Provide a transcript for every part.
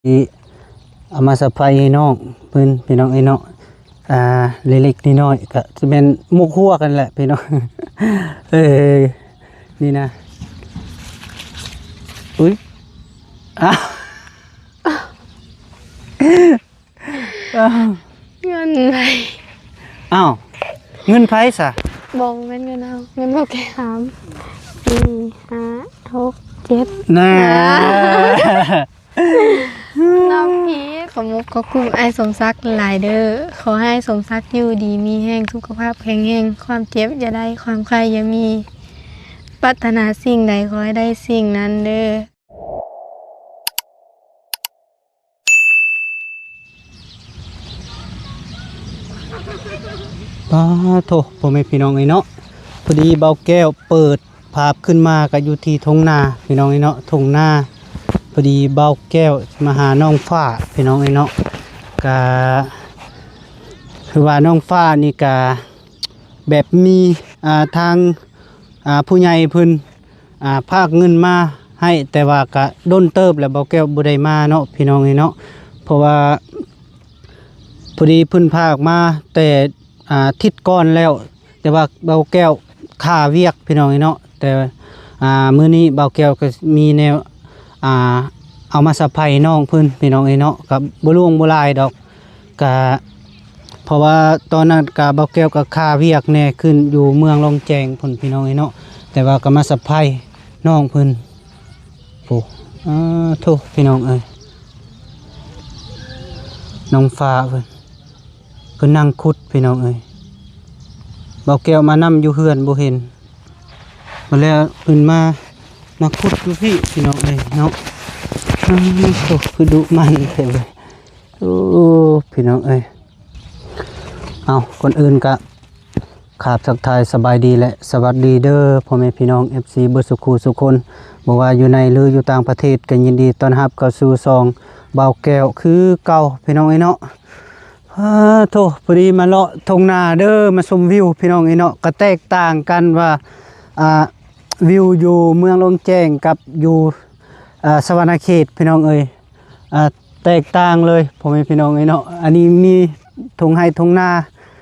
ທີ່ເອົາມາສະໄພໃຫ້ນ້ອງເພິ່ນ ພີ່ນ້ອງເອີຍເນາະ. ອ່າ ເລັກໆນ້ອຍໆ ກະຊິແມ່ນໝົກຫົວກັນແຫຼະ ພີ່ນ້ອງ. ເອີ ນີ້ນະ ອຸ້ຍ ອ້າວ ອ້າວ ເງິນໃຜ? ອ້າວ ເງິນໃຜຊະ? ບໍ່ ບໍ່ແມ່ນເງິນເຮົາ ເງິນບໍ່ແກ່ຫາມ ສີ່ ຫ້າ ຫົກ ເຈັດ ນະ ອ່າ ນ້ອງພີດ ຂອບມຸກຂອບຄຸນອ້າຍສົມສັກຫຼາຍເດີ້. ຂໍໃຫ້ສົມສັກຢູ່ດີມີແຮງ ສຸຂະພາບແຂງແຮງ ຄວາມເຈັບຢ່າໄດ້ ຄວາມໄຂ້ຢ່າມີ ປາດຖະໜາສິ່ງໃດຂໍໃຫ້ໄດ້ສິ່ງນັ້ນເດີ້. ປາໂທ້ ພໍ່ແມ່ພີ່ນ້ອງເອີຍເນາະ, ພໍດີບ່າວແກ້ວເປີດພາບຂຶ້ນມາກໍຢູ່ທີ່ທົ່ງນາ ພີ່ນ້ອງເອີຍເນາະ, ທົ່ງນາ. ພໍດີບ່າວແກ້ວມາຫານ້ອງຟ້າ ພີ່ນ້ອງເອີຍເນາະ, ກະຄືວ່ານ້ອງຟ້ານີ້ກະແບບມີ ອ່າ ທາງ ອ່າ ຜູ້ໃຫຍ່ເພິ່ນ ອ່າ ພາກເງິນມາໃຫ້, ແຕ່ວ່າກະດົນເຕີບແລ້ວ ບ່າວແກ້ວບໍ່ໄດ້ມາເນາະ ພີ່ນ້ອງເອີຍເນາະ. ເພາະວ່າພໍດີເພິ່ນພາກມາແຕ່ອາທິດກ່ອນແລ້ວ, ແຕ່ວ່າບ່າວແກ້ວຄາວຽກ ພີ່ນ້ອງເອີຍເນາະ. ແຕ່ ອ່າ ມື້ນີ້ບ່າວແກ້ວກໍມີແນວ ອ່າ ເອົາມາສະໄພນ້ອງເພິ່ນ ພີ່ນ້ອງເອີຍເນາະ, ກໍບໍ່ຫຼວງບໍ່ຫຼາຍດອກ. ກະ ເພາະວ່າຕອນນັ້ນກະບ່າວແກ້ວກໍຄາວຽກແດ່ ຂຶ້ນຢູ່ເມືອງລ່ອງແຈ້ງພຸ້ນ ພີ່ນ້ອງເອີຍເນາະ, ແຕ່ວ່າກໍມາສະໄພນ້ອງເພິ່ນ. ໂອ້ ອາໂທ້ ພີ່ນ້ອງເອີຍ, ນ້ອງຟ້າເພິ່ນ ເພິ່ນນັ່ງຂຸດ ພີ່ນ້ອງເອີຍ. ບ່າວແກ້ວມານຳຢູ່ເຮືອນບໍ່ເຫັນ, ມາແລ້ວເພິ່ນມາ ມາຂຸດຢູ່ພີ້ ພີ່ນ້ອງເອີຍເນາະ. ອາໂທ້ ຄືດຸໝັ່ນແທ້ເວີຍ. ໂອ້ ພີ່ນ້ອງເອີຍ, ເອົາ ກ່ອນອື່ນກະຂາບທັກທາຍສະບາຍດີ ແລະ ສະຫວັດດີເດີ ພໍ່ແມ່ພີ່ນ້ອງ ເອັຟຊີ ເບິດສູ່ຄູ່ສູ່ຄົນ, ບໍ່ວ່າຢູ່ໃນ ຫຼື ຢູ່ຕ່າງປະເທດ ກໍຍິນດີຕ້ອນຮັບເຂົ້າສູ່ຊ່ອງບ່າວແກ້ວຄືເກົ່າ ພີ່ນ້ອງເອີຍເນາະ. ອາໂທ້ ພໍດີມາເລາະທົ່ງນາເດີ ມາຊົມວິວ ພີ່ນ້ອງເອີຍເນາະ, ກໍແຕກຕ່າງກັນວ່າ ອ່າ ວິວຢູ່ເມືອງລ່ອງແຈ້ງກັບຢູ່ ອ່າ ສະຫວັນນະເຂດ ພີ່ນ້ອງເອີຍ. ອ່າ ແຕກຕ່າງເລີຍ ພໍ່ແມ່ພີ່ນ້ອງເອີຍເນາະ. ອັນນີ້ມີທົ່ງໄຮ່ທົ່ງນາ,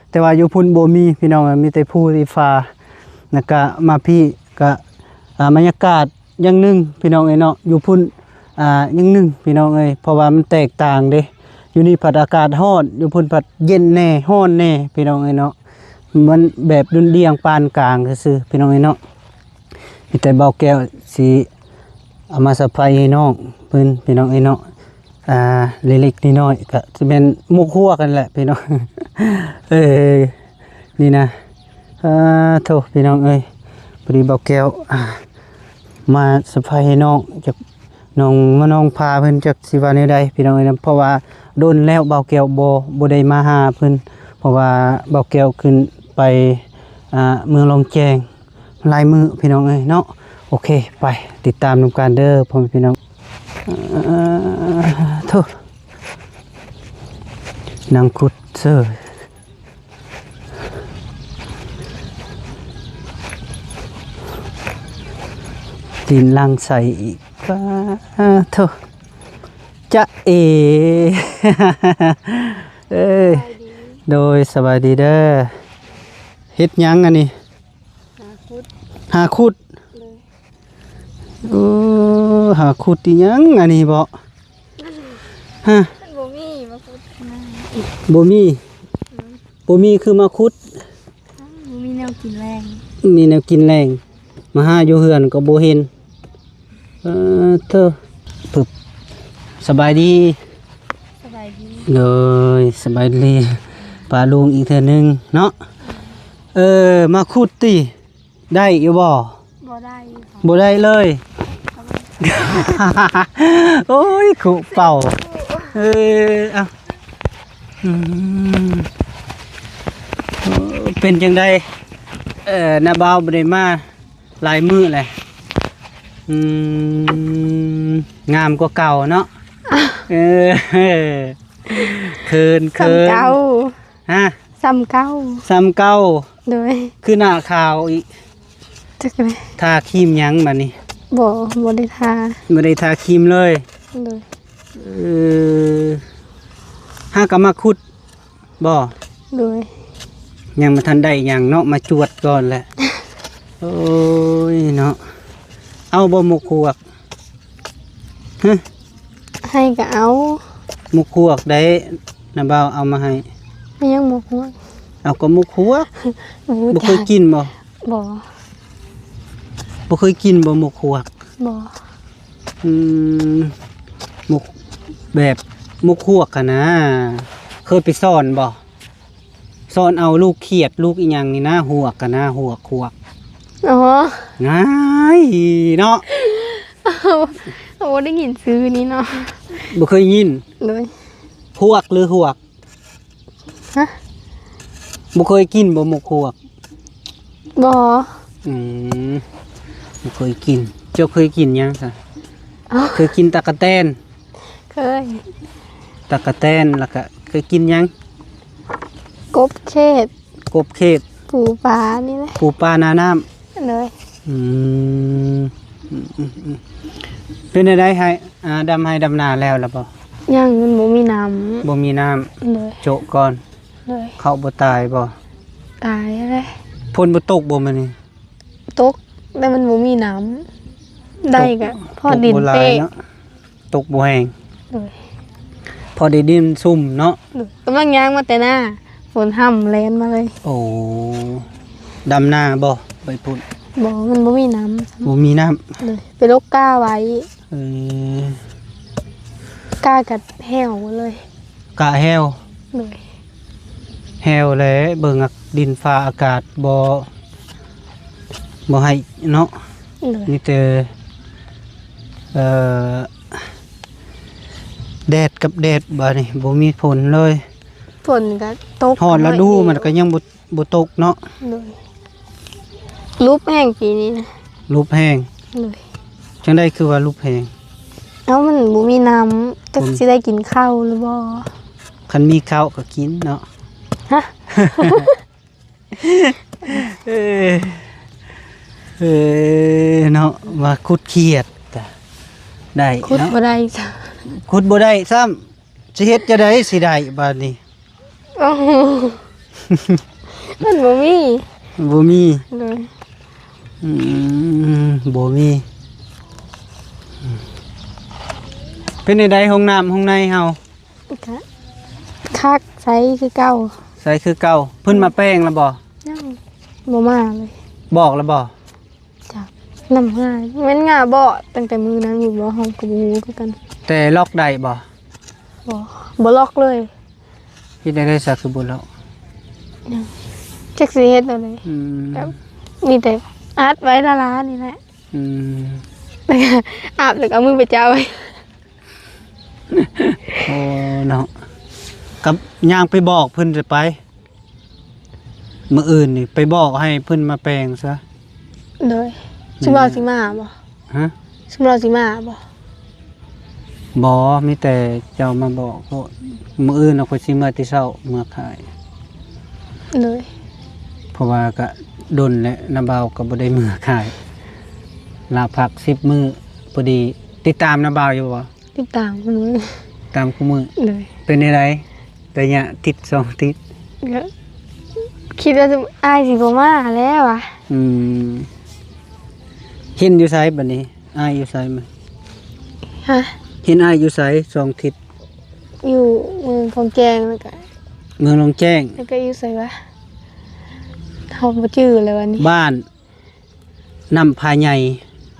ແຕ່ວ່າຢູ່ພຸ້ນບໍ່ມີ ພີ່ນ້ອງເອີຍ, ມີແຕ່ພູທີ່ຟ້າ. ແລ້ວກະມາພີ້ກະ ອ່າ ບັນຍາກາດຢ່າງໜຶ່ງ ພີ່ນ້ອງເອີຍເນາະ, ຢູ່ພຸ້ນ ອ່າ ຢ່າງໜຶ່ງ ພີ່ນ້ອງເອີຍ, ເພາະວ່າມັນແຕກຕ່າງເດ້. ຢູ່ນີ້ພັດອາກາດຮ້ອນ, ຢູ່ພຸ້ນພັດເຢັນແດ່ ຮ້ອນແດ່ ພີ່ນ້ອງເອີຍເນາະ. ມັນແບບດຸ່ນດ່ຽງປານກາງຊື່ໆ ພີ່ນ້ອງເອີຍເນາະ. ມີແຕ່ບ່າວແກ້ວຊິເອົາມາສະໄພໃຫ້ນ້ອງເພິ່ນ ພີ່ນ້ອງເອີຍເນາະ. ອ່າ ເລັກໆນ້ອຍໆ ກະຊິແມ່ນໝົກຫົວກັນແຫຼະ ພີ່ນ້ອງ. ເອີ ນີ້ນະ ອາໂທ້ ພີ່ນ້ອງເອີຍ, ພໍດີບ່າວແກ້ວ ອ່າ ມາສະໄພໃຫ້ນ້ອງ ຈັກ ນ້ອງມາ ນ້ອງພາເພິ່ນ ຈັກຊິວ່າແນວໃດ ພີ່ນ້ອງເອີຍ, ເພາະວ່າດົນແລ້ວບ່າວແກ້ວບໍ່ ບໍ່ໄດ້ມາຫາເພິ່ນ, ເພາະວ່າບ່າວແກ້ວຂຶ້ນໄປ ອ່າ ເມືອງລ່ອງແຈ້ງ ຫຼາຍມື້ພີ່ນ້ອງເອີຍເນາະ. ໂອເຄ ໄປຕິດຕາມນຳກັນເດີພໍ່ແມ່ພີ່ນ້ອງ. ເອີ ໂທ້ ນັ່ງຂຸດເຊີຍ ຕີນຫຼັງໃສອີກ. ປາໂທ້ ຈະເອ ເອີຍ ສະບາຍດີ ໂດຍ ສະບາຍດີເດີ. ເຮັດຫຍັງອັນນີ້? ຫາຂຸດ ຫາຂຸດ. ໂອ້ ຫາຂຸດອີຫຍັງອັນນີ້ບໍ? ຮະ ມັນບໍ່ມີມາຂຸດນະ. ບໍ່ມີ? ອືມ ບໍ່ມີຄືມາຂຸດ? ບໍ່ມີແນວກິນແລງ ມີແນວກິນແລງ ມາຫາຢູ່ເຮືອນກໍບໍ່ເຫັນ. ເອີ ເທີ ປຶບ ສະບາຍດີ ສະບາຍດີ ໂດຍ ສະບາຍດີ ປ້າລຸງອີກເທື່ອໜຶ່ງເນາະ. ເອີ ມາຂຸດຕິ ໄດ້ຢູ່ບໍ່? ບໍ່ໄດ້ ບໍ່ໄດ້ເລີຍ. ໂອ້ຍ ຂຸເປົ່າ ເອີ ເອົ້າ ອືມ ເປັນຈັ່ງໃດ? ເອີ ນ້າບ່າວບໍ່ໄດ້ມາ ຫຼາຍມື້ແຫຼະ. ອືມ ງາມກວ່າເກົ່າເນາະ. ເອີ ເຂີນ ສ່ຳເກົ່າ ເຂີນ ຮະ ສ່ຳເກົ່າ ສ່ຳເກົ່າ. ໂດຍ ຄືໜ້າຂາວອີກ ຈັກແຫຼະ ທາຄຣີມຫຍັງບາດນີ້? ບໍ່ ບໍ່ໄດ້ທາ ບໍ່ໄດ້ທາຄຣີມເລີຍ. ໂດຍ ເອີ ອາ ກໍມາຂຸດບໍ່? ໂດຍ ຍັງບໍ່ທັນໄດ້ຫຍັງເນາະ ມາຈວດກ່ອນແຫຼະ. ໂອ້ຍເນາະ ເອົາບໍ່ໝົກຫວກ? ຮະ ໃຫ້ກໍເອົາ ໝົກຫວກໄດ້ ນ້າບ່າວເອົາມາໃຫ້. ອີຫຍັງໝົກຫວກ? ເອົາ ກໍໝົກຫວກ ບໍ່ຮູ້ ບໍ່ເຄີຍກິນບໍ່? ບໍ່ ບໍ່ເຄີຍກິນບໍ່ໝົກຫວກ? ບໍ່. ອືມ ໝົກ ແບບໝົກຫວກຫັ້ນນະ ເຄີຍໄປສອນບໍ່? ສອນເອົາລູກຂຽດ ລູກອີ່ຫຍັງນີ້ນະ ຫວກຫັ້ນນະ ຫວກ ຫວກ. ອໍ ງ່າຍເນາະ. ບໍ່ໄດ້ຍິນຊື່ນີ້ເນາະ ບໍ່ເຄີຍຍິນ. ໂດຍ ຫວກ ຫຼື ຫວກ? ຮະ ບໍ່ເຄີຍກິນບໍ່ໝົກຫວກ? ບໍ່. ອືມ ບໍ່ເຄີຍກິນ. ເຈົ້າເຄີຍກິນຫຍັງຊະ? ອໍ ເຄີຍກິນຕັກກະແຕນ? ເຄີຍ. ຕັກກະແຕນ ແລ້ວກະເຄີຍກິນຫຍັງ? ກົບເຂດ. ກົບເຂດ ປູປານີ້ແຫຼະ ປູປາໜ້ານ້ຳ. ໂດຍ. ອືມ ອືມ ອືມ ອືມ ເປັນແນວໃດ ໄຮ່ ອາ ດຳໄຮ່ດຳນາແລ້ວລະບໍ່? ຍັງ ມັນບໍ່ມີນ້ຳ. ບໍ່ມີນ້ຳ. ໂດຍ ໂຈະກ່ອນ. ໂດຍ ເຂົ້າບໍ່ຕາຍບໍ່? ຕາຍແຫຼະ. ຝົນບໍ່ຕົກບໍ່ມື້ນີ້? ຕົກ ແຕ່ມັນບໍ່ມີນ້ຳ. ໄດ້ກະພໍດິນເປະ. ຕົກບໍ່ຫຼາຍເນາະ ຕົກບໍ່ແຮງ. ໂດຍ ພໍໄດ້ດິນຊຸ່ມເນາະ. ໂດຍ ກຳລັງຍ່າງມາແຕ່ນາ ຝົນຫ້ຳແລ່ນມາເລີຍ. ໂອ້ ດຳນາບໍ່ໄປພຸ້ນ? ບໍ່ ມັນບໍ່ມີນ້ຳ. ບໍ່ມີນ້ຳ. ໂດຍ ໄປລົກກ້າໄວ້. ເອີ ກ້າກັດແຫ້ວເລີຍ. ກະແຫ້ວ. ໂດຍ ແຫ້ວແຫຼະ ເບິ່ງອາ ດິນຟ້າອາກາດບໍ່ ບໍ່ໃຫ້ເນາະ. ໂດຍ ມີແຕ່ ເອີ ແດດກັບແດດ ບາດນີ້ບໍ່ມີຝົນເລີຍ. ຝົນກໍຕົກ ຮອດລະດູ ກໍໜ້ອຍເດີ ມັນກໍຍັງບໍ່ ບໍ່ຕົກເນາະ. ໂດຍ ຫຼຸບແຮງປີນີ້ນະ. ຫຼຸບແຮງ. ໂດຍ ຈັ່ງໃດຄືວ່າຫຼຸບແຮງ? ເອົ້າ ມັນບໍ່ມີນ້ຳ ຈັກ ບໍ່ມີ ຊິໄດ້ກິນເຂົ້າຫຼືບໍ່? ຄັນມີເຂົ້າກໍກິນເນາະ. ຮະ ເອີ ເອີ ເນາະ ວ່າຂຸດຂຽດກະໄດ້ເນາະ ຂຸດບໍ່ໄດ້ຊ້ຳ ຂຸດບໍ່ໄດ້ຊ້ຳ ຊິເຮັດຈັ່ງໃດຊິໄດ້ບາດນີ້? ໂອ້ໂຫ ມັນບໍ່ມີ ບໍ່ມີ. ໂດຍ ອືມ ບໍ່ມີ. ເປັນໃດ ຫ້ອງນ້ຳຫ້ອງໃນເຮົາ? ກະຄັກ ໃສຄືເກົ່າ. ໃສຄືເກົ່າ. ເພິ່ນມາແປງແລ້ວບໍ່? ຍັງ ບໍ່ມາເລີຍ. ບອກແລ້ວບໍ່? ຈັກ ນຳຫາ ແມ່ນຫຍ້າບໍ ຕັ້ງແຕ່ມື້ນັ້ນຢູ່ບໍ່ ເຮົາກໍບໍ່ຮູ້ຄືກັນ. ແຕ່ລັອກໄດ້ບໍ່? ບໍ່ ບໍ່ລັອກເລີຍ. ເຮັດແນວໃດຊະຄືບໍ່ລັອກ? ຍັງ ຈັກຊິເຮັດແນວໃດ. ອືມ ກໍມີແຕ່ອັດໄວ້ລ້າໆນີ້ແຫຼະ. ອືມ ອາບແລ້ວກໍເອົາມືໄປຈັບໄວ້. ໂອ້ ເນາະ ກັບຍ່າງໄປບອກເພິ່ນຈະໄປ ມື້ອື່ນນີ້ໄປບອກໃຫ້ເພິ່ນມາແປງຊະ. ໂດຍ ແມ່ນ ຊຸມລາວຊິມາບໍ່? ຮະ ຊຸມລາວຊິມາບໍ່? ບໍ່ ມີແຕ່ເຈົ້າມາບອກໂລດ ມື້ອື່ນເຮົາກໍຊິເມືອແຕ່ເຊົ້າເມືອຂາຍ. ໂດຍ ເພາະວ່າກະດົນແຫຼະ ນ້າບ່າວກໍບໍ່ໄດ້ເມືອຂາຍ ລາພັກສິບມື້ພໍດີ. ຕິດຕາມນ້າບ່າວຢູ່ບໍ່? ຕິດຕາມຄູ່ມື້ ຕາມຄູ່ມື້. ໂດຍ ເປັນແນວໃດ ໄລຍະທິດສອງທິດ? ກໍຄິດວ່າອ້າຍຊິບໍ່ມາແລ້ວຫວາ. ອືມ ເຫັນຢູ່ໃສບັດນີ້ ອ້າຍຢູ່ໃສ? ຮະ ເຫັນອ້າຍຢູ່ໃສສອງທິດ? ຢູ່ເມືອງຂອງແຈ້ງ ແລ້ວກະ ເມືອງລອງແຈ້ງ ແລ້ວກະຢູ່ໃສຫວາ ເຮົາບໍ່ຈື່ແລ້ວບັດນີ້. ບ້ານ ນ້ຳຜາໃຫຍ່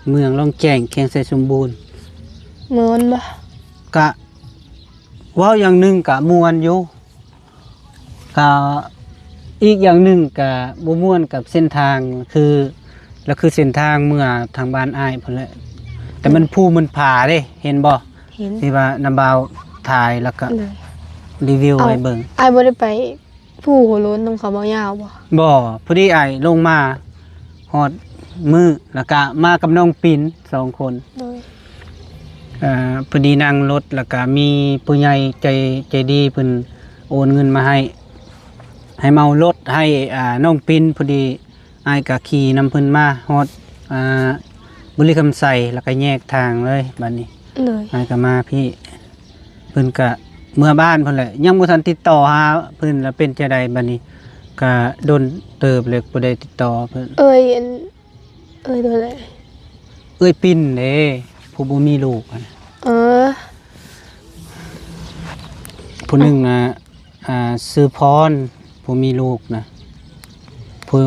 ເມືອງລອງແຈ້ງ ແຂວງໄຊສົມບູນ. ມ່ວນບໍ່? ກະເວົ້າຢ່າງໜຶ່ງກະມ່ວນຢູ່ ກະອີກຢ່າງໜຶ່ງກະບໍ່ມ່ວນກັບເສັ້ນທາງ ຄື ລະຄືເສັ້ນທາງເມືອທາງບ້ານອ້າຍພຸ້ນແຫຼະ ແຕ່ມັນພູມັນຜາເດ້ ເຫັນບໍ່? ເຫັນ ທີ່ວ່ານ້າບ່າວຖ່າຍ ລະກະ ໂດຍ ຣີວິວໃຫ້ເບິ່ງ. ອ້າຍບໍ່ໄດ້ໄປ ຜູ້ຫົວໂລ້ນນຳເຂົາບໍ່ຍາວບໍ່? ບໍ່ ພໍດີອ້າຍລົງມາຮອດມື້ ແລ້ວກະມາກັບນ້ອງປິນສອງຄົນ. ໂດຍ ເອີ ພໍດີນັ່ງລົດ ແລ້ວກະມີຜູ້ໃຫຍ່ໃຈ ໃຈດີເພິ່ນໂອນເງິນມາໃຫ້ ໃຫ້ເໝົາລົດໃຫ້ ອາ ນ້ອງປິນ. ພໍດີອ້າຍກະຂີ່ນຳເພິ່ນມາຮອດ ອາ ບໍລິຄຳໄຊ ແລ້ວກະແຍກທາງເລີຍບາດນີ້. ໂດຍ ອ້າຍກະມາພີ້ ເພິ່ນກະ ເມືອບ້ານພຸ້ນແຫຼະ ຍັງບໍ່ທັນຕິດຕໍ່ຫາເພິ່ນ ລະເປັນຈັ່ງໃດບັດນີ້? ກະດົນເຕີບແລ້ວບໍ່ໄດ້ຕິດຕໍ່ເພິ່ນ. ເອີຍ ອັນ ເອີຍໂຕໃດ? ເອື້ອຍປິ່ນເດ້ ຜູ້ບໍ່ມີລູກຫັ້ນ. ເອີ ຜູ້ໜຶ່ງນະ ອ່າ ຊື່ພອນ ຜູ້ມີລູກນະ ຜູ້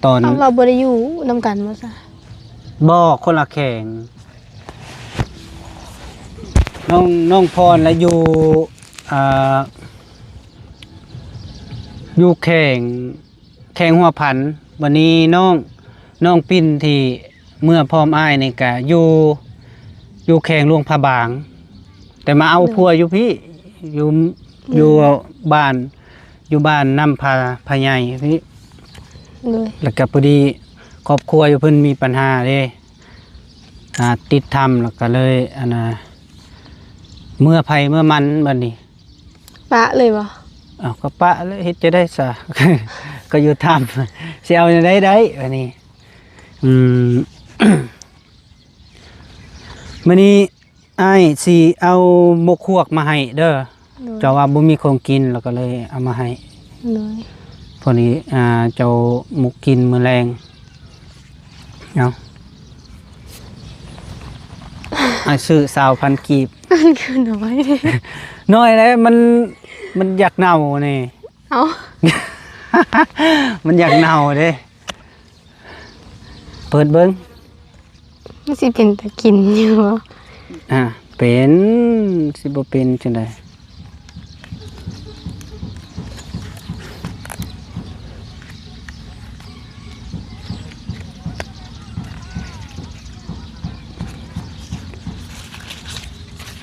ຕອນ ເອົາ ລາວບໍ່ໄດ້ຢູ່ນຳກັນບໍ່ຊະ? ບໍ່ ຄົນລະແຂວງ. ນ້ອງ ນ້ອງພອນລະຢູ່ ອ່າ ຢູ່ແຂວງ ແຂວງຫົວພັນ. ບັດນີ້ນ້ອງ ນ້ອງປິ່ນທີ່ເມືອພ້ອມອ້າຍນີ້ກະຢູ່ ຢູ່ແຂວງຫຼວງພະບາງ ແຕ່ມາເອົາ ໂດຍ ຜົວຢູ່ພີ້ ຢູ່ ໂດຍ ຢູ່ບ້ານ ຢູ່ບ້ານນ້ຳພະ ພະໃຫຍ່ພີ້. ໂດຍ ແລ້ວກະພໍດີຄອບຄົວຢູ່ເພິ່ນມີບັນຫາເດ້ ອ່າ ຕິດທຳ ແລ້ວກະເລີຍ ອັນນ່າ ເມືອໃຜເມືອມັນບັດນີ້. ປະເລີຍບໍ່? ເອົາ ກໍປະເລີຍ ເຮັດຈັ່ງໃດຊະ ກໍຢູ່ທຳ ຊິເອົາແນວໃດໄດ້ບັດນີ້. ອືມ ມື້ນີ້ອ້າຍຊິເອົາໝົກຫວກມາໃຫ້ເດີ. ໂດຍ ເຈົ້າວ່າບໍ່ມີຂອງກິນ ແລ້ວກໍເລີຍເອົາມາໃຫ້. ໂດຍ ພໍດີ ອ່າ ເຈົ້າໝົກກິນມື້ແລງ. ເອົາ ອ້າຍຊື້ຊາວພັນກີບ. ມັນຄືນ້ອຍເດ້. ນ້ອຍແລ້ວ ມັນ ມັນຢາກເນົ່ານີ້. ເອົາ ມັນຢາກເນົ່າເດ້. ເປີດເບິ່ງ ມັນຊິເປັນຕາກິນຢູ່ບໍ່? ອ່າ ເປັນ ຊິບໍ່ເປັນຈັ່ງໃດ?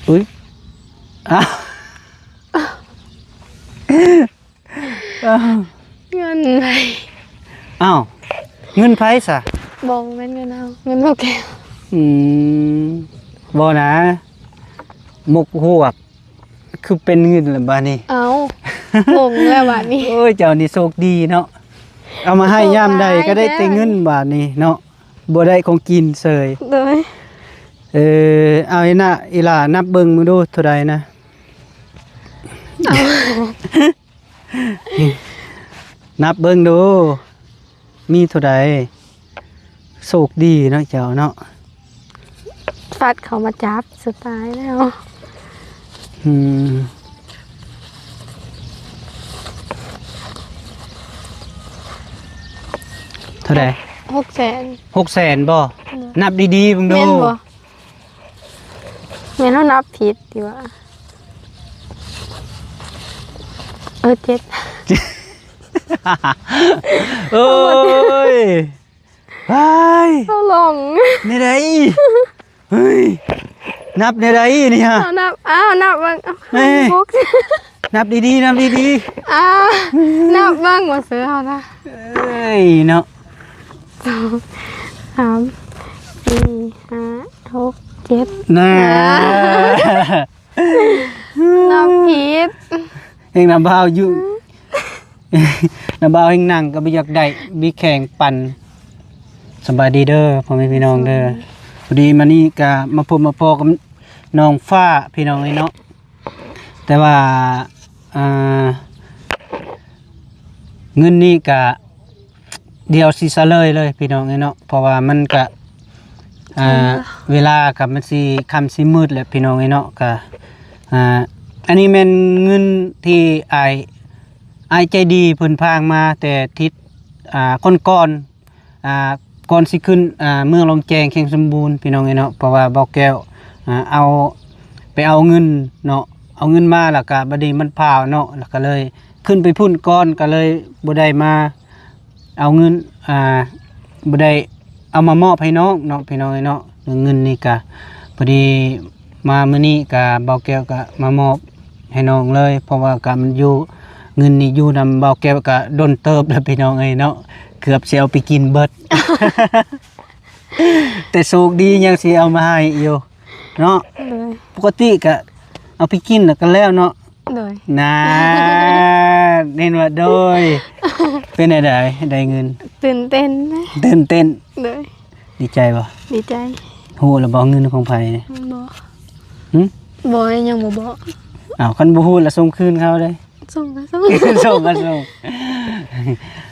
ອຸ້ຍ ອ້າວ ອ້າວ ເງິນໃຜ? ອ້າວ ເງິນໃຜຊະ? ບໍ່ ບໍ່ແມ່ນເງິນເຮົາ ເງິນບໍ່ແກ້ວ. ອືມ ບໍ່ນະ ໝົກຫວກ ຄືເປັນເງິນລະບາດນີ້. ເອົ້າ ງົງແລ້ວບາດນີ້. ໂອ້ຍ ເຈົ້ານີ້ໂຊກດີເນາະ ເອົາມາໃຫ້ຍາມໃດກໍໄດ້ແຕ່ເງິນບາດນີ້ເນາະ ບໍ່ໄດ້ຂອງກິນເສີຍ. ໂດຍ ເອີ ເອົາ ອີ່ໜ້າ ອີ່ຫຼ້ານັບເບິ່ງເບິ່ງດູ ເທົ່າໃດນະ? ເອົາ ນັບເບິ່ງດູ ມີເທົ່າໃດ? ໂຊກດີເນາະເຈົ້າເນາະ. ຟັດເຂົ້າມາຈັບ ສະຕາຍແລ້ວ. ອືມ ເທົ່າໃດ? ຫົກແສນ. ຫົກແສນບໍ່? ໂດຍ ນັບດີໆເບິ່ງດູ. ແມ່ນບໍ່? ແມ່ນເຮົານັບຜິດຕິວ່າ? ເອີ ເຈັດ. ໂອ້ຍ ວາຍ ເຮົາຫຼອງ ແນວໃດ? ເຮີ້ຍ ນັບແນວໃດນີ້ຮະ? ເຮົານັບ ອ້າວ ນັບເບິ່ງ ເອີ ຫົກ ນັບດີໆ ນັບດີໆ. ອ້າວ ນັບເບິ່ງວ່າເສືອເຮົານະ. ເອີຍເນາະ ສອງ ສາມ ສີ່ ຫ້າ ຫົກ ເຈັດ ນະ ອ່າ ນັບຜິດ ແຮ່ງນຳບ່າວຢູ່ ອືມ ນຳບ່າວແຮ່ງນັ່ງກໍບໍ່ຢາກໄດ້ ມີແຂ່ງປັ່ນ. ສະບາຍດີເດີ ພໍ່ແມ່ພີ່ນ້ອງເດີ. ພໍດີມານີ້ກະມາພົບມາພໍ້ກັບນ້ອງຟ້າ ພີ່ນ້ອງເອີຍເນາະ. ແຕ່ວ່າ ອ່າ ເງິນນີ້ກະ ດຽວຊິສະເຫຼີຍເລີຍພີ່ນ້ອງເອີຍເນາະ ເພາະວ່າມັນກະ ອ່າ ເວລາກະມັນຊິຄ່ຳຊິມືດແລ້ວພີ່ນ້ອງເອີຍເນາະ. ກະ ອ່າ ອັນນີ້ແມ່ນເງິນທີ່ອ້າຍ ອ້າຍໃຈດີເພິ່ນຝາກມາແຕ່ທິດ ອ່າ ກ່ອນໆ ອ່າ ກ່ອນຊິຂຶ້ນ ອ່າ ເມືອງລອງແຈ້ງແຂວງສົມບູນ ພີ່ນ້ອງເອີຍເນາະ. ເພາະວ່າບ່າວແກ້ວ ອ່າ ເອົາ ໄປເອົາເງິນເນາະ ເອົາເງິນມາແລ້ວກະບັດນີ້ມັນພາວເນາະ ແລ້ວກະເລີຍ ຂຶ້ນໄປພຸ້ນກ່ອນ ກໍເລີຍບໍ່ໄດ້ມາເອົາເງິນ ອ່າ ບໍ່ໄດ້ເອົາມາມອບໃຫ້ນ້ອງເນາະ ພີ່ນ້ອງເອີຍເນາະ. ເລື່ອງເງິນນີ້ກະ ພໍດີມາມື້ນີ້ກະ ບ່າວແກ້ວກະມາມອບໃຫ້ນ້ອງເລີຍ ເພາະວ່າກະມັນຢູ່ ເງິນນີ້ຢູ່ນຳບ່າວແກ້ວກະດົນເຕີບແລ້ວ ພີ່ນ້ອງເອີຍເນາະ ເກືອບຊິເອົາໄປກິນເບິດ ແຕ່ໂຊກດີຍັງຊິເອົາມາໃຫ້ຢູ່ ເນາະ. ໂດຍ ປົກກະຕິກະເອົາໄປກິນແລ້ວກໍແລ້ວເນາະ. ໂດຍ ນາ ເຫັນວ່າ ໂດຍ ເປັນແນວໃດ ໄດ້ເງິນ? ຕື່ນເຕັ້ນ ຕື່ນເຕັ້ນ. ໂດຍ ດີໃຈບໍ່? ດີໃຈ. ຮູ້ແລ້ວບໍ່ເງິນຂອງໃຜ? ບໍ່. ຫຶ? ບໍ່ ຍັງບໍ່ບອກ. ອ້າວ ຄັນບໍ່ຮູ້ລະສົ່ງຄືນເຂົາເດ້. ສົ່ງກໍສົ່ງ ສົ່ງກໍສົ່ງ.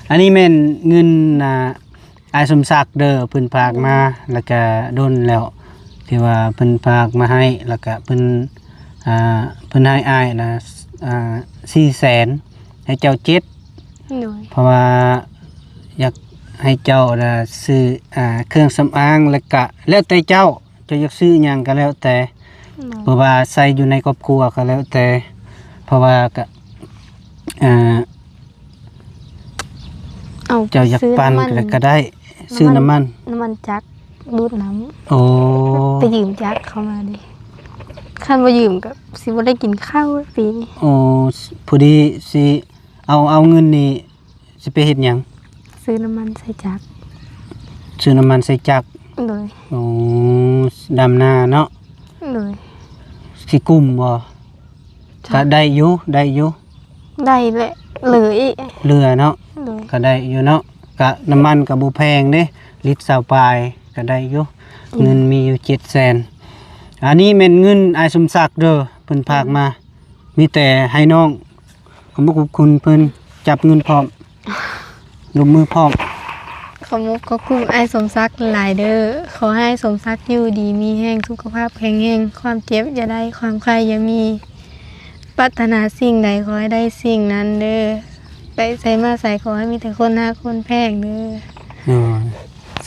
ອັນນີ້ແມ່ນເງິນ ອ່າ ອ້າຍສົມສັກເດີ ເພິ່ນຝາກມາ ແລ້ວກະດົນແລ້ວ ທີ່ວ່າເພິ່ນຝາກມາໃຫ້ ແລ້ວກະເພິ່ນ ອ່າ ເພິ່ນໃຫ້ອ້າຍນະ ອ່າ ສີ່ແສນ ໃຫ້ເຈົ້າເຈັດ ໂດຍ ເພາະວ່າຢາກໃຫ້ເຈົ້ານະຊື້ ອ່າ ເຄື່ອງສຳອາງ ແລ້ວກະແລ້ວແຕ່ເຈົ້າ ເຈົ້າຢາກຊື້ຫຍັງກໍແລ້ວແຕ່ ໂດຍ ເພາະວ່າໃຊ້ຢູ່ໃນຄອບຄົວກໍແລ້ວແຕ່ ເພາະວ່າກໍ ອ່າ ເອົາ ເຈົ້າຢາກປັ່ນ ຊື້ນ້ຳມັນ ກໍ ກໍໄດ້ ຊື້ນ້ຳມັນ ນ້ຳມັນຈັກດູດນ້ຳ. ໂອ້ ໄປຢືມຈັກເຂົາມາເດ້ ຄັນບໍ່ຢືມກໍຊິບໍ່ໄດ້ກິນເຂົ້າປີນີ້. ໂອ້ ພໍດີຊິເອົາ ເອົາເງິນນີ້ຊິໄປເຮັດຫຍັງ? ຊື້ນ້ຳມັນໃສ່ຈັກ ຊື້ນ້ຳມັນໃສ່ຈັກ. ໂດຍ ໂອ້ ດຳນາເນາະ. ໂດຍ ຊິກຸ້ມບໍ່? ກະໄດ້ຢູ່ ໄດ້ຢູ່ ໄດ້ແຫຼະ ເຫຼືອອີກ ເຫຼືອເນາະ. ໂດຍ ກະໄດ້ຢູ່ເນາະ ກະນ້ຳມັນກະບໍ່ແພງເດ້ ລິດຊາວປາຍ ກະໄດ້ຢູ່. ອືມ ເງິນມີຢູ່ເຈັດແສນ. ອັນນີ້ແມ່ນເງິນອ້າຍສົມສັກເດີ ເພິ່ນຝາກມາ ໂດຍ ມີແຕ່ໃຫ້ນ້ອງ ຂອບຄຸນເພິ່ນ ຈັບເງິນພ້ອມ ລົງມືພ້ອມ. ຂໍມຸກຂອບຄຸນອ້າຍສົມສັກຫຼາຍໆເດີ ຂໍໃຫ້ອ້າຍສົມສັກຢູ່ດີມີແຮງ ສຸຂະພາບແຂງແຮງ ຄວາມເຈັບຢ່າໄດ້ ຄວາມໄຂ້ຢ່າມີ ປາດຖະໜາສິ່ງໃດຂໍໃຫ້ໄດ້ສິ່ງນັ້ນເດີ ໄປໃສມາໃສຂໍໃຫ້ມີແຕ່ຄົນຮັກຄົນແພງເດີ. ໂອ້ຍ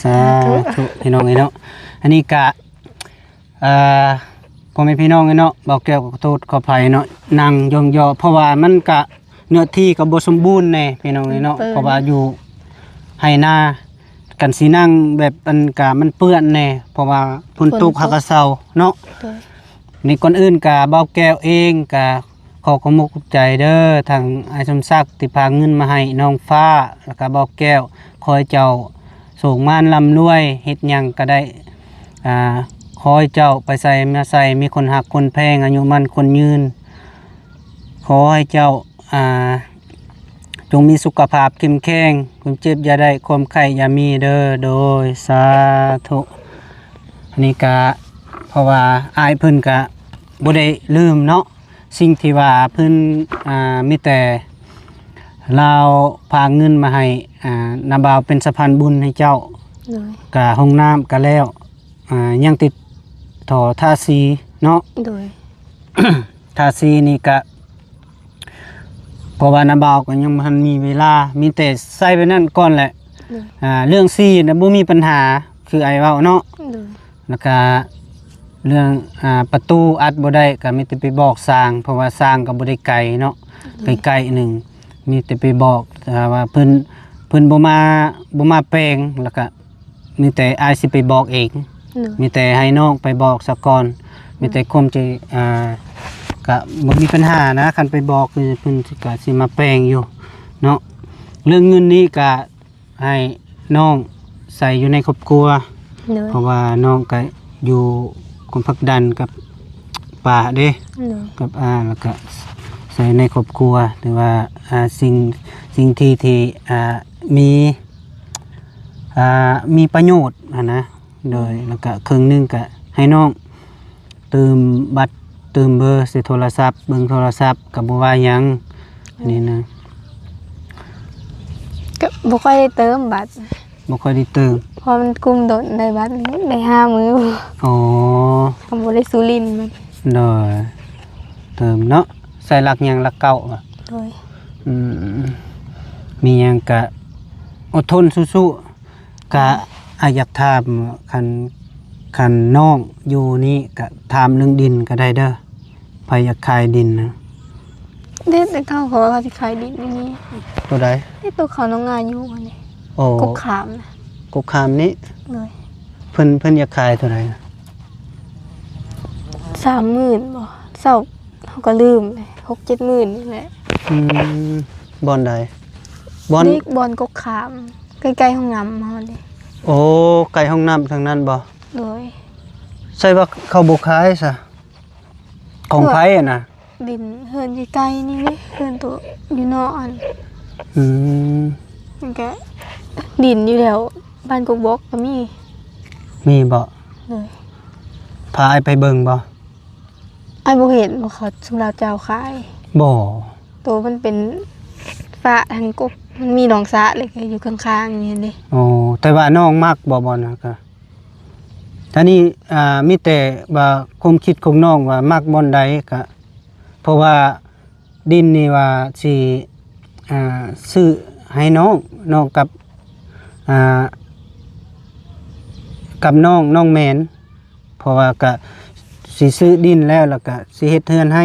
ສາທຸ ສາທຸ ພີ່ນ້ອງເອີຍເນາະ. ອັນນີ້ກະ ອ່າ ພໍ່ແມ່ພີ່ນ້ອງເອີຍເນາະ ບ່າວແກ້ວກໍຂໍໂທດຂໍອະໄພເນາະ ນັ່ງຢ່ອງຍໍ້ ເພາະວ່າມັນກະເນື້ອທີ່ກໍບໍ່ສົມບູນແດ່ພີ່ນ້ອງເອີຍເນາະ ເປີ້ນ ເພາະວ່າຢູ່ໄຮ່ນາ ຄັນຊິນັ່ງແບບອັນກະມັນເປື້ອນແດ່ ເພາະວ່າຝົນຕົກ ຝົນຕົກ ຫາກະເຊົາເນາະ. ໂດຍ ນີ້ກ່ອນອື່ນກະບ່າວແກ້ວເອງກະ ຂໍຂອບອົກຂອບໃຈເດີ ທັງອ້າຍສົມສັກທີ່ພາເງິນມາໃຫ້ນ້ອງຟ້າ ແລ້ວກະບ່າວແກ້ວ ຂໍໃຫ້ເຈົ້າໂຊກໝານລ່ຳລວຍ ເຮັດຫຍັງກະໄດ້ ອ່າ ຂໍໃຫ້ເຈົ້າໄປໃສມາໃສມີຄົນຮັກຄົນແພງ ອາຍຸໝັ້ນຂວັນຍືນ ຂໍໃຫ້ເຈົ້າ ອ່າ ຈົ່ງມີສຸຂະພາບເຂັ້ມແຂງ ຄວາມເຈັບຢ່າໄດ້ ຄວາມໄຂ້ຢ່າມີເດີ. ໂດຍ ສາທຸ. ອັນນີ້ກະ ເພາະວ່າອ້າຍເພິ່ນກະບໍ່ໄດ້ລືມເນາະ ສິ່ງທີ່ວ່າເພິ່ນ ອ່າ ມີແຕ່ລາວພາເງິນມາໃຫ້ ອ່າ ນ້າບ່າວເປັນສະພານບຸນໃຫ້ເຈົ້າ. ໂດຍ ກະຫ້ອງນ້ຳກະແລ້ວ ອ່າ ຍັງຕິດທໍ່ທາສີເນາະ. ໂດຍ ທາສີນີ້ກະ ເພາະວ່ານ້າບ່າວກໍຍັງບໍ່ທັນມີເວລາ ມີແຕ່ໃຊ້ໄປນັ້ນກ່ອນແຫຼະ. ໂດຍ ອ່າ ເລື່ອງສີນະບໍ່ມີບັນຫາ ຄືອ້າຍເວົ້າເນາະ. ໂດຍ ແລ້ວກະເລື່ອງ ອ່າ ປະຕູອັດບໍ່ໄດ້ ກໍມີແຕ່ໄປບອກຊ່າງ ເພາະວ່າຊ່າງກໍບໍ່ໄດ້ໄກເນາະ. ໂດຍ ໃກ້ໆໜຶ່ງ ມີແຕ່ໄປບອກ ຖ້າວ່າເພິ່ນ ເພິ່ນບໍ່ມາ ບໍ່ມາແປງ ແລ້ວກະມີແຕ່ອ້າຍຊິໄປບອກເອງ. ໂດຍ ມີແຕ່ໃຫ້ນ້ອງໄປບອກສາກ່ອນ. ໂດຍ ມີແຕ່ຄວາມຈະ ອ່າ ກະບໍ່ມີບັນຫານະ ຄັນໄປບອກເພິ່ນ ເພິ່ນກະຊິມາແປງຢູ່ເນາະ. ເລື່ອງເງິນນີ້ກະ ໃຫ້ນ້ອງໃສ່ຢູ່ໃນຄອບຄົວ. ໂດຍ ເພາະວ່ານ້ອງກະຢູ່ຄວາມຜັກດັນກັບປ້າເດ້. ໂດຍ ກັບອ້າ ແລ້ວກະໃສ່ໃນຄອບຄົວ ຫຼືວ່າ ອ່າ ສິ່ງ ສິ່ງທີ່ ທີ່ ອ່າ ມີ ອ່າ ມີປະໂຫຍດຫັ້ນນະ. ໂດຍ ແລ້ວກະເຄິ່ງໜຶ່ງກະໃຫ້ນ້ອງ ຕື່ມບັດ ຕື່ມເບີໃສ່ໂທລະສັບ ເບິ່ງໂທລະສັບກໍບໍ່ວ່າຫຍັງ. ອັນນີ້ນະ ກໍບໍ່ຄ່ອຍໄດ້ເຕີມບັດ ບໍ່ຄ່ອຍໄດ້ເຕີມ ເພາະມັນກຸ້ມດົນໄດ້ບັດໄດ້ຫ້າມື້. ອໍ ກໍບໍ່ໄດ້ຊູລິນມັນ. ໂດຍ ເຕີມເນາະ ໃສ່ຫຼັກຫຍັງ ຫຼັກເກົ້າບໍ? ໂດຍ ອືມ ມີຫຍັງກະອົດທົນສູ້ໆ. ກະ ອາ ຢາກຖາມ ຄັນ ຄັນນ້ອງຢູ່ນີ້ກະຖາມເລື່ອງດິນກໍໄດ້ເດີ ໃຜຢາກຂາຍດິນນະ? ເດັດແຕ່ເກົ່າເຂົາວ່າເຂົາຊິຂາຍດິນຢູ່ນີ້. ໂຕໃດ? ເດັດໂຕເຂົານ້ອງງາຢູ່ຫັ້ນເດ. ໂອ້ ກົກຂາມນະ. ກົກຂາມນີ້? ໂດຍ ເພິ່ນ ເພິ່ນຢາກຂາຍເທົ່າໃດນະ? ສາມໝື່ນບໍ? ເຊົາ ເຮົາກໍລືມແຫຼະ ຫົກເຈັດໝື່ນນີ້ແຫຼະ. ອືມ ບ່ອນໃດ? ບ່ອນ ນີ້ບ່ອນກົກຂາມ ໃກ້ໆຫ້ອງນ້ຳເຮົານີ້. ໂອ້ ໃກ້ຫ້ອງນ້ຳທາງນັ້ນບໍ? ໂດຍ ໃຊ່ວ່າເຂົາບໍ່ຂາຍຊະ ຂອງໃຜຫັ້ນນະ? ດິນເຮືອນໃກ້ໆນີ້ເດ້ ເຮືອນໂຕຢູ່ນອກຫັ້ນ. ອືມ ມັນກະດິນຢູ່ແຖວບ້ານກົກບອກກໍມີ. ມີບໍ? ໂດຍ ພາອ້າຍໄປເບິ່ງບໍ? ອ້າຍບໍ່ເຫັນບໍ່ ເຂົາ ຊຸມລາວເຈົ້າຂາຍ? ບໍ່. ໂຕມັນເປັນຟ້າທາງກົກ ມັນມີໜອງສະເລັກຢູ່ຂ້າງໆນີ້ຫັ້ນເດ້. ອໍ ແຕ່ວ່ານ້ອງມັກບໍ່ບ່ອນນັ້ນກະ ອັນນີ້ ອ່າ ມີແຕ່ວ່າຄວາມຄິດຂອງນ້ອງວ່າມັກບ່ອນໃດກະ ເພາະວ່າ ດິນນີ້ວ່າຊິ ອ່າ ຊື້ໃຫ້ນ້ອງ ນ້ອງກັບ ອ່າ ກັບນ້ອງ ນ້ອງແມ່ນ ເພາະວ່າກະຊິຊື້ດິນແລ້ວ ແລ້ວກະຊິເຮັດເຮືອນໃຫ້.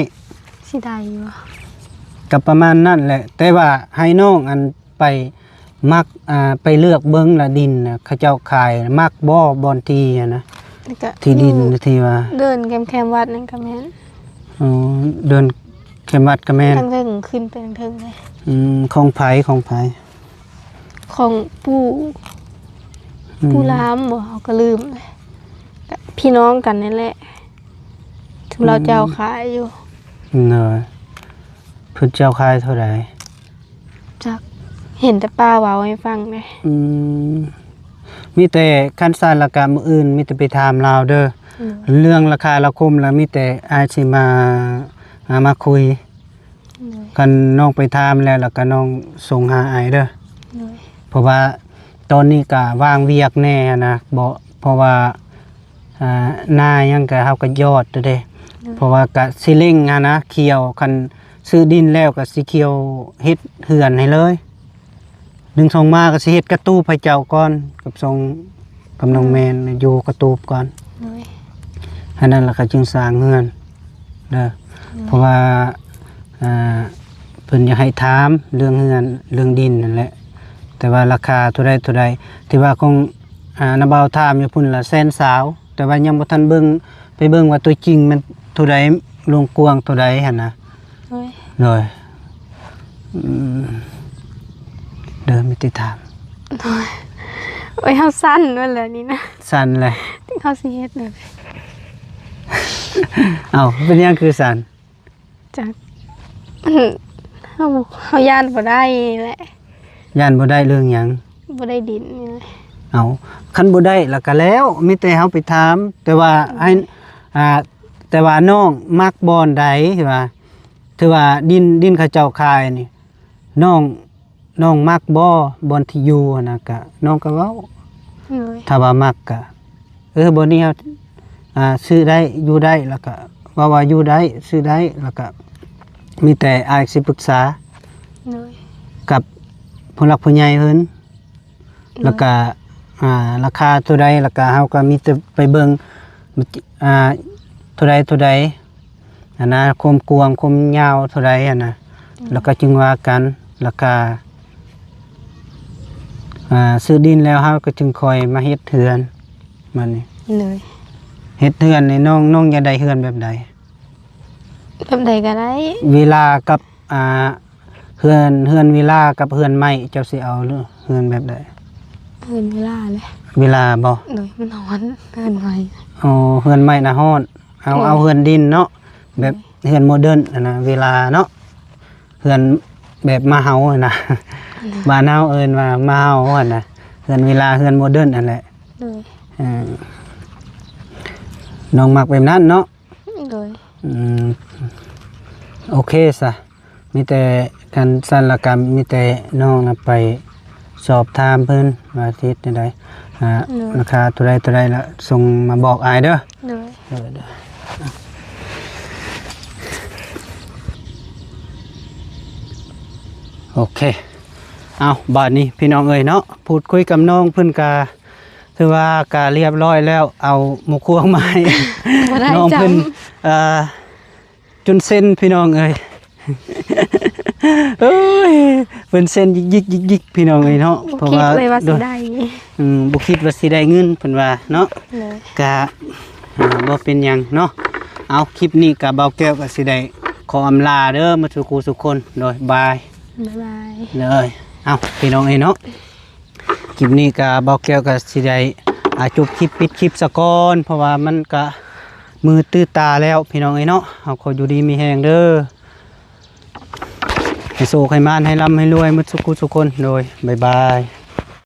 ຊິໄດ້ຢູ່ບໍ່? ກະປະມານນັ້ນແຫຼະ ແຕ່ວ່າໃຫ້ນ້ອງອັນໄປມັກ ອ່າ ໄປເລືອກເບິ່ງລະ ດິນນະ ເຂົາເຈົ້າຂາຍມັກບໍ່ ບ່ອນທີ່ຫັ້ນນະ ທີ່ດິນທີ່ວ່າ ເດີ່ນແຄມໆວັດນັ້ນກະແມ່ນ. ອໍ ເດີ່ນແຄມວັດກະແມ່ນ. ທາງເທິງ ຂຶ້ນໄປທາງເທິງເລີຍ. ອືມ ຂອງໃຜ ຂອງໃຜ? ຂອງປູ່ ອືມ ປູ່ລາມບໍ່ ເຮົາກະລືມ ພີ່ນ້ອງກັນນີ້ແຫຼະ ຊຸມລາວເຈົ້າຂາຍຢູ່. ໂດຍ ເພິ່ນເຈົ້າຂາຍເທົ່າໃດ? ຈັກ ເຫັນແຕ່ປ້າເວົ້າໃຫ້ຟັງເດ້. ອືມ ມີແຕ່ ຄັນຊັ້ນລະກະມື້ອື່ນມີແຕ່ໄປຖາມລາວເດີ. ອືມ ເລື່ອງລາຄາລາຄົມລະມີແຕ່ອ້າຍຊິມາ ມາ ມາຄຸຍ. ໂດຍ ຄັນນ້ອງໄປຖາມແລ້ວ ລະກະນ້ອງສົ່ງຫາອ້າຍເດີ. ໂດຍ ເພາະວ່າຕອນນີ້ກະວ່າງວຽກແດ່ຫັ້ນນະ ບໍ່ ເພາະວ່າ ອ່າ ນາຫຍັງກະເຮົາກະຍອດເດ້. ໂດຍ ເພາະວ່າກະຊິເລັ່ງຫັ້ນນະ ຂ້ຽວ ຄັນຊື້ດິນແລ້ວກະຊິຂ້ຽວເຮັດເຮືອນໃຫ້ເລີຍ. ໜຶ່ງສອງມາກະຊິເຮັດກະຕູບໃຫ້ເຈົ້າກ່ອນ ກັບສອງ ກັບນ້ອງແມ່ນ ຢູ່ກະຕູບກ່ອນ. ໂດຍ ອັນນັ້ນລະກະຈຶ່ງສ້າງເຮືອນເດີ. ໂດຍ ເພາະວ່າ ອ່າ ເພິ່ນຢາກໃຫ້ຖາມເລື່ອງເຮືອນເລື່ອງດິນນັ້ນແຫຼະ ແຕ່ວ່າລາຄາເທົ່າໃດເທົ່າໃດ ທີ່ວ່າຂອງ ອ່າ ນ້າບ່າວຖາມຢູ່ພຸ້ນລະແສນຊາວ ແຕ່ວ່າຍັງບໍ່ທັນເບິ່ງ ໄປເບິ່ງວ່າຕົວຈິງແມ່ນເທົ່າໃດ ລວງກວ້າງເທົ່າໃດຫັ້ນນະ. ໂດຍ ໂດຍ ອືມ ເດີ ມີແຕ່ຖາມ. ໂດຍ ໂອ້ຍ ເຮົາສັ່ນໝົດແລ້ວນີ້ນະ ສັ່ນແຫຼະ ເຮົາຊິເຮັດແບບ ເອົ້າ ເປັນຫຍັງຄືສັ່ນ? ຈັກ ມັນ ເຮົາ ເຮົາຢ້ານບໍ່ໄດ້ແຫຼະ. ຢ້ານບໍ່ໄດ້ເລື່ອງຫຍັງ? ບໍ່ໄດ້ດິນນີ້ແຫຼະ. ເອົ້າ ຄັນບໍ່ໄດ້ລະກະແລ້ວ ມີແຕ່ເຮົາໄປຖາມ ແຕ່ວ່າໃຫ້ ອືມ ອ່າ ແຕ່ວ່ານ້ອງມັກບ່ອນໃດ ທີ່ວ່າ ຖືວ່າດິນ ດິນເຂົາເຈົ້າຂາຍນີ້ ນ້ອງ ນ້ອງມັກບໍ່ ບ່ອນທີ່ຢູ່ຫັ້ນນະ ກະ ນ້ອງກະເວົ້າ. ໂດຍ ຖ້າວ່າມັກກະ ເອີ ບ່ອນນີ້ເຮົາ ອ່າ ຊື້ໄດ້ ຢູ່ໄດ້ ລະກະເວົ້າວ່າຢູ່ໄດ້ ຊື້ໄດ້ ລະກະມີແຕ່ອ້າຍຊິປຶກສາ ໂດຍ ກັບຜູ້ຫຼັກຜູ້ໃຫຍ່ເພິ່ນ ໂດຍ ລະກະ ອ່າ ລາຄາເທົ່າໃດ ລະກະເຮົາກະມີແຕ່ໄປເບິ່ງ ອ່າ ເທົ່າໃດ ເທົ່າໃດ ອັນນະ ຄວາມກວ້າງຄວາມຍາວເທົ່າໃດຫັ້ນນະ ອືມ ລະກະຈຶ່ງວ່າກັນລາຄາ. ອ່າ ຊື້ດິນແລ້ວເຮົາກະຈຶ່ງຄ່ອຍມາເຮັດເຮືອນ ບາດນີ້ ໂດຍ ເຮັດເຮືອນນີ້ນ້ອງ ນ້ອງຢາກໄດ້ເຮືອນແບບໃດ? ແບບໃດກະໄດ້ ເວລາກັບ ອ່າ ເຮືອນ ເຮືອນເວລາກັບເຮືອນໄມ້ ເຈົ້າຊິເອົາເຮືອນແບບໃດ? ເຮືອນເວລາແຫຼະ. ເວລາບໍ່? ໂດຍ ມັນຮ້ອນ ເຮືອນໄມ້. ອໍ ເຮືອນໄມ້ນະຮ້ອນ. ເອົາ ໂດຍ ເອົາເຮືອນດິນເນາະ ແບບ ໂດຍ ເຮືອນໂມເດີນຫັ້ນນະ ເວລາເນາະ ເຮືອນແບບໝາເຫົ່າຫັ້ນນະ ໂດຍ ບ້ານເຮົາເອີ້ນວ່າໝາເຫົ່າຫັ້ນນະ ເຮືອນເວລາ ເຮືອນໂມເດີນຫັ້ນແຫຼະ. ໂດຍ ເອີ ນ້ອງມັກແບບນັ້ນເນາະ. ໂດຍ ອືມ ໂອເຄຊະ ມີແຕ່ ຄັນຊັ້ນລະກະມີແຕ່ນ້ອງນະໄປສອບຖາມເພິ່ນວ່າຊິເຮັດແນວໃດ ອ່າ ໂດຍ ລາຄາເທົ່າໃດ ເທົ່າໃດລະສົ່ງມາບອກອ້າຍເດີ. ໂດຍ ໂດຍ ໂດຍ ໂອເຄ. ເອົາ ບາດນີ້ພີ່ນ້ອງເອີຍເນາະ ພູດຄຸຍກັບນ້ອງເພິ່ນກະ ຖືວ່າກະລຽບຮ້ອຍແລ້ວ ເອົາໝົກຄວງມາໃຫ້ ບໍ່ໄດ້ ນ້ອງເພິ່ນ ຈຳ ເອີ ຈົນເຊັນພີ່ນ້ອງເອີຍ ເອີຍ ເພິ່ນເຊັນຢິກໆ ພີ່ນ້ອງເອີຍເນາະ ບໍ່ ເພາະວ່າ ຄິດເລີຍວ່າຊິໄດ້ ອືມ ບໍ່ຄິດວ່າຊິໄດ້ເງິນເພິ່ນວ່າເນາະ. ໂດຍ ກະ ອ່າ ບໍ່ເປັນຫຍັງເນາະ. ເອົາ ຄລິບນີ້ກະບ່າວແກ້ວກະຊິໄດ້ຂໍອຳລາເດີ ໝົດສູ່ຄູ່ສູ່ຄົນ. ໂດຍ ບາຍ ບາຍບາຍ ເລີຍ. ເອົາ ພີ່ນ້ອງເອີຍເນາະ ຄລິບນີ້ກະບ່າວແກ້ວກະຊິໄດ້ ອ່າ ຈົບຄລິບ ປິດຄລິບສາກ່ອນ ເພາະວ່າມັນກະມືດຕື່ຕາແລ້ວ ພີ່ນ້ອງເອີຍເນາະ. ເຮົາຂໍຢູ່ດີມີແຮງເດີ ໃຫ້ໂຊກໃຫ້ໝານ ໃຫ້ລ່ຳໃຫ້ລວຍ ໝົດສູ່ຄູ່ສູ່ຄົນ. ໂດຍ ບາຍບາຍ.